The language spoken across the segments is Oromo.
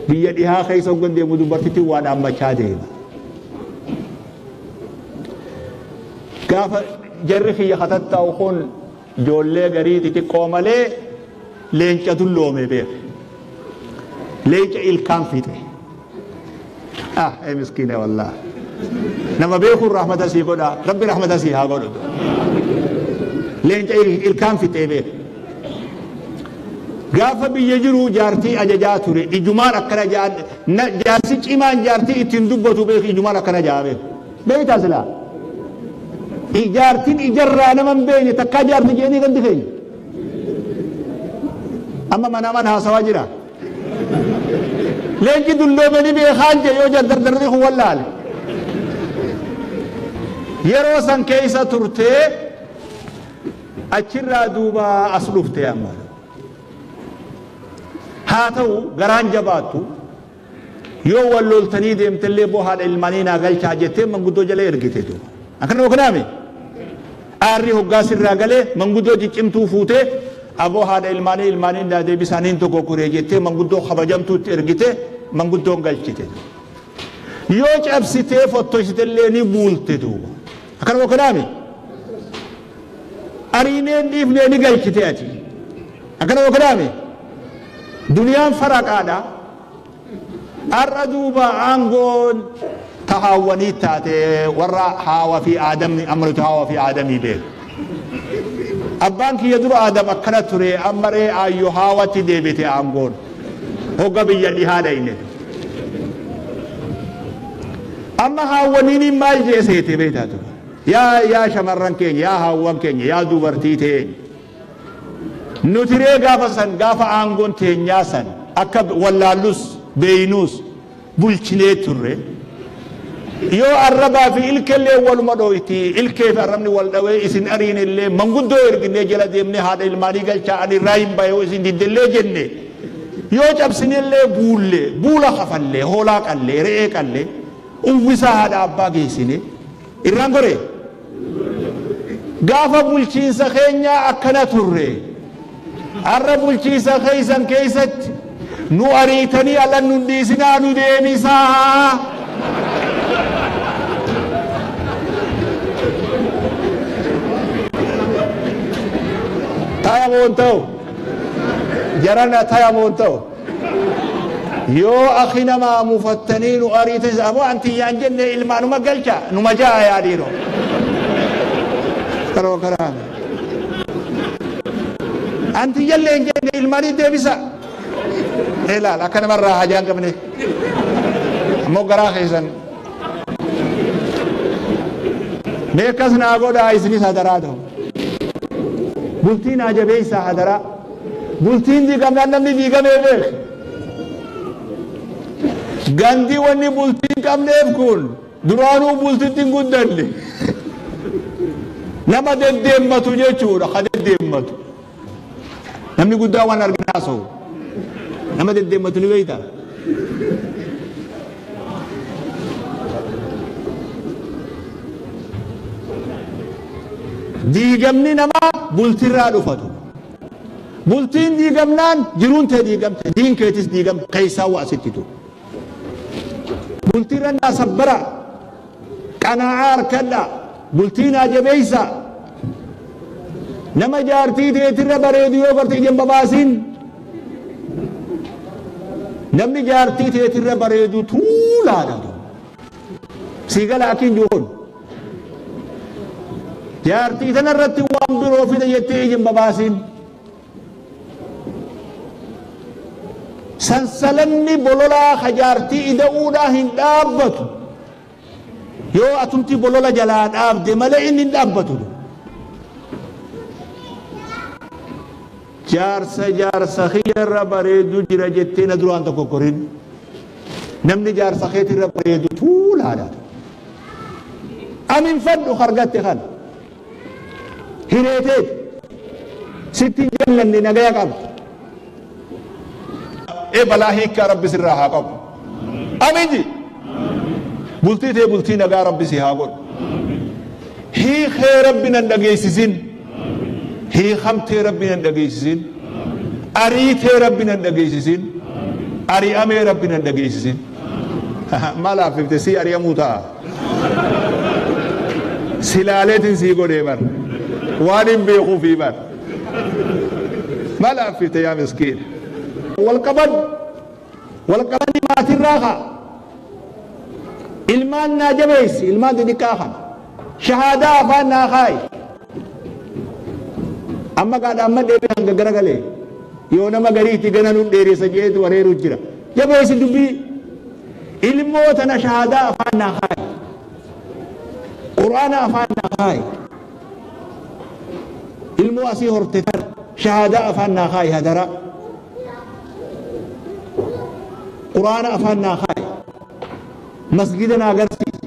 Biyya dhihaa keessa hoggan deemu dubartittiin waa dhaammachaa deema. Gaafa jarri kiyya katattaa'u kun ijoollee garii xixiqqoo malee leenca dulloome beeke. Leenca ilkaan fixe. Ah, ee miskiina wallah. Nama beekuun rahmata sii godha. Rabbi rahmata sii haa godhu. Leenca ilkaan fixee beeke. Gaafa biyya jiru jaartii ajajaa ture. Ijumaan akkana jaan jaarsi cimaan jaartii ittiin dubbatu beeku ijumaan akkana jaa beeku. Beektaa silaa? Jaartiin ijarraa nama hin beekne takkaa jaarti jedhanii gandi keenya. Amma manaamaan haasawaa jira. Leenci dulloome ni beekaan jee yoo dardarri kun wallaale. Yeroo san keessa turtee achirraa duuba as dhufte amma. Haa ta'u garaan jabaattu yoo wal loltanii deemtellee boo haadha ilmaanii naa galchaa jettee manguddoo jala ergite duuba. Akkana yookaan aarri hoggaa sirraa galee manguddoo ciccimtuu fuutee aboo haadha ilmaanii ilmaanii naa deebisaaniin tokko kuree jettee manguddoo kabajamtuutti ergite manguddoon galchite. Yoo cabsitee fottoysitellee ni buulte duuba. Akkana yookaan ariineen dhiifnee ni galchite ati. Akkana yookaan duniyaan faraqaadha. Har'a duuba aangoon tahaawwanii taate warra haawa fi aadamni amma nuti haawa fi aadamii beeku. Abbaan kiyya dura aadam akkana ture amma ree aayyo haawatti deebite aangoon. Hogga biyya dhihaa dhayne. Amma haawwaniin maal jee seete beektaa ture. Yaa yaa shamarran keenya yaa haawwan keenya yaa dubartii teenya. Nuti ree gaafa san gaafa aangoon teenyaa san akka wallaallus beeynuus bulchinee turre. Yoo arrabaa fi ilkeellee waluma dhooyti ilkee fi arrabni wal dhawee isin ariinillee manguddoo erginee jala deemnee haadha ilmaanii galchaa ani irraa hin bahe isin diddellee jenne. Yoo cabsinellee buulle buula kafallee hoolaa qallee re'ee qallee uwwisaa haadha abbaa geessine irraan goree. Gaafa bulchiinsa keenyaa akkana turre. Har'a bulchiinsa keessan keessatti nu ariitanii ala nu dhiisinaa nu deebisaa. Taya moon ta'u. Jarana taya moon ta'u. Yoo akhi namaa mufattanii nu ariitis aboo antiyyaan jenne ilmaanuma galcha numa ja'a yaa dhiiroo. Karoo karaa. Antiyyallee hin jenne ilmaanii deebisa. Ilaal akka namarraa hajaa hin qabne. Ammoo garaa keessan. Mee akkas naa godhaa isinis hadaraa ta'u. Bultii naa jabeessaa hadaraa. Bultiin diigamnaan namni diigamee beek. Gandi wanni bultii hin qabneef kun duraanuu bultitti hin guddanne. Nama deddeemmatu jechuudha ka deddeemmatu. Namni guddaa waan argina haasa'u. Nama deddeemmatu ni beektaa? Diigamni namaa bultirraa dhufatu. Bultiin diigamnaan jiruun tee diigamte, diin keetis diigamte, keessaa waa sitti tu. Bultiirra naa sabbara, qanaa'aa harkadha, bultii naa jabeessa. Nama jaartii teetirra bareedu yoo garte ija hin babaasin. Namni jaartii teetirra bareedu tuulaadha. Sii gala akkiin jiru kun. Jaartii tana irratti waan biroo fida jettee ija hin babaasin. Sansalanni bololaa ka jaartii ida'uudhaa hin dhaabbatu. Yoo atumti bolola jalaa dhaabde malee inni hin dhaabbatu. Jaarsa jaarsa kiyyarra bareedu jira jettee na duraan tokko korin. Namni jaarsa keetirra bareedu tuulaadha. Ani hin fadhu argatte kana. Hireeteeti. Sitti hin jallanne nagaya qabda. Ee balaa hiikkaa rabbi sirraa haa qabu. Amiin ji. Bultii tee bultii nagaa rabbi si haa godhu. Hiikee rabbi nan dhageessisin. Hiikamtee rabbi nan dhageessisin. Ariitee rabbi nan dhageessisin. Ari'amee Rabbi nan dhageessisin. Maal affifte sii ari'amuu ta'a. Silaaleetiin sii godhee bar. Waan hin beekuufii bar. Maal affifte yaa miskiin. Wal qaban. Wal qabanii maatirraa kaa. Ilmaan naa jabeessi ilmaan xixiqqaa kana. Shahaadaa afaan naa kaayi. Amma gaadha amma deebi'ee hanga garagalee. Yoo nama gariitti gana nun dheeressa jeetu wareeru jira. Jabeessi dubbii. Ilmoo tana shahaadaa afaan naa kaayi. Qur'aana afaan naa kaayi. Ilmoo asii horte tana shahaadaa afaan naa kaayi hadaraa. Qur'aana afaan naa kaayi. Masgida naa agarsiisi.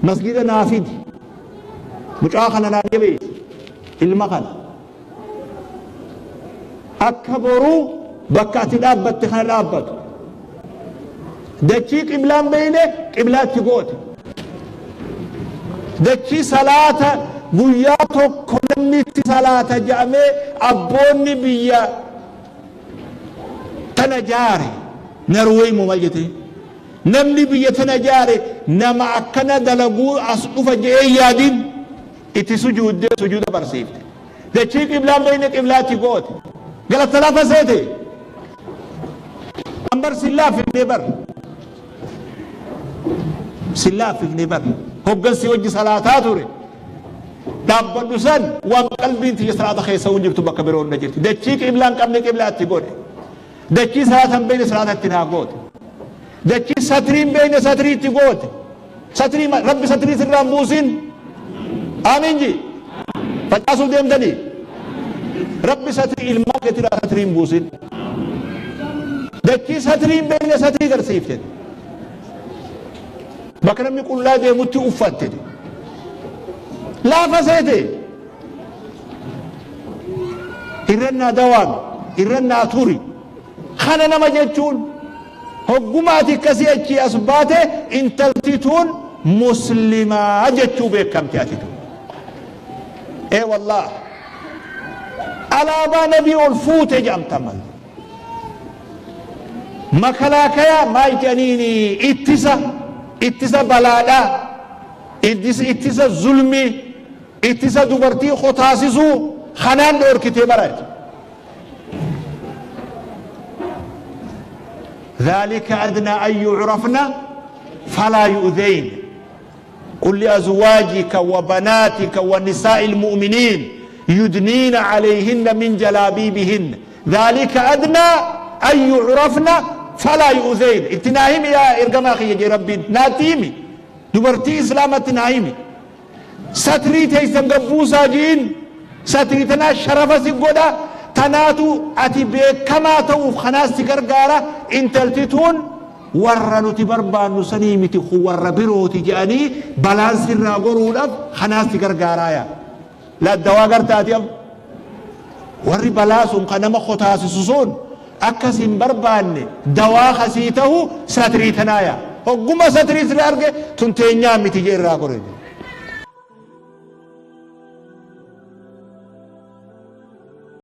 Masgida naa fidi. Mucaa kana naa jabeessi. Ilma kana. Akka boruu bakka ati dhaabbatte kana dhaabbatu. Dachii qiblaan beeyne qiblaatti goote. Dachii salaata guyyaa tokko namni itti salaata jedhamee abboonni biyya tana jaare Narweey moo maal jetee namni biyya tana jaare nama akkana dalaguu as dhufa je'ee yaadin itti sujuuddee sujuuda barsiifte. Dachii qiblaan beeyne qiblaatti goote. Galata lafa seete. Ambar sin laaffifnee bar. Sin laaffifnee bar. Hoggansi wajji salaataa ture. Dhaabbadhu san waan qalbiin tiyya salaata keessa hin jirtu bakka biroo hunda jirti. Dachii qiblaan qabne qiblaatti godhe. Dachii salaata hin beekne salaata itti naa goote. Dachii satrii hin beekne satrii itti goote. Satrii Rabbi satrii sirraa hin buusin. Amiin ji. Facaasuuf deemtanii. Rabbi satrii ilmaan keetirraa satrii hin buusin. Dachii satrii hin beekne satrii garsiifte. Bakka namni qullaa deemutti uffatte. Laafa seete. Irrannaa dawaami. Irrannaa turi. Kana nama jechuun hogguma ati akkasii achii as baate intalti tun muslimaa jechuu beekamte ati tun. Ee wallaah. Alaabaa nabii ol fuute jedhamta mal. Makalaakayaa maal jedhaniini ittisa ittisa balaadhaa ittisa zulmii ittisa dubartii kotaasisuu kanaan dhoorkitee bara. ذلك أدنى أن يعرفن فلا يؤذين. قل لأزواجك وبناتك ونساء المؤمنين يدنين عليهن من جلابيبهن ذلك أدنى أن يعرفن فلا يؤذين. اتناهم يا إرقما خي يا ربي ناتيمي دبرتي إسلامة ناهمي ستري تيسن قبوسا جين ستري تنا شرفة سيقودا تناتو أتي بكما توف خناس تقرقارة انتلتتون warra nuti barbaannu sanii miti warra birooti jedhanii balaan sirraa goruudhaaf kanaas si gargaaraaya. Laddawaa gartaati am warri balaa sun kan nama kotaasisu sun akkas hin barbaanne dawaa kasii ta'u satrii tanaaya. Hogguma satrii sirra arge tun teenyaa miti jee irraa gore.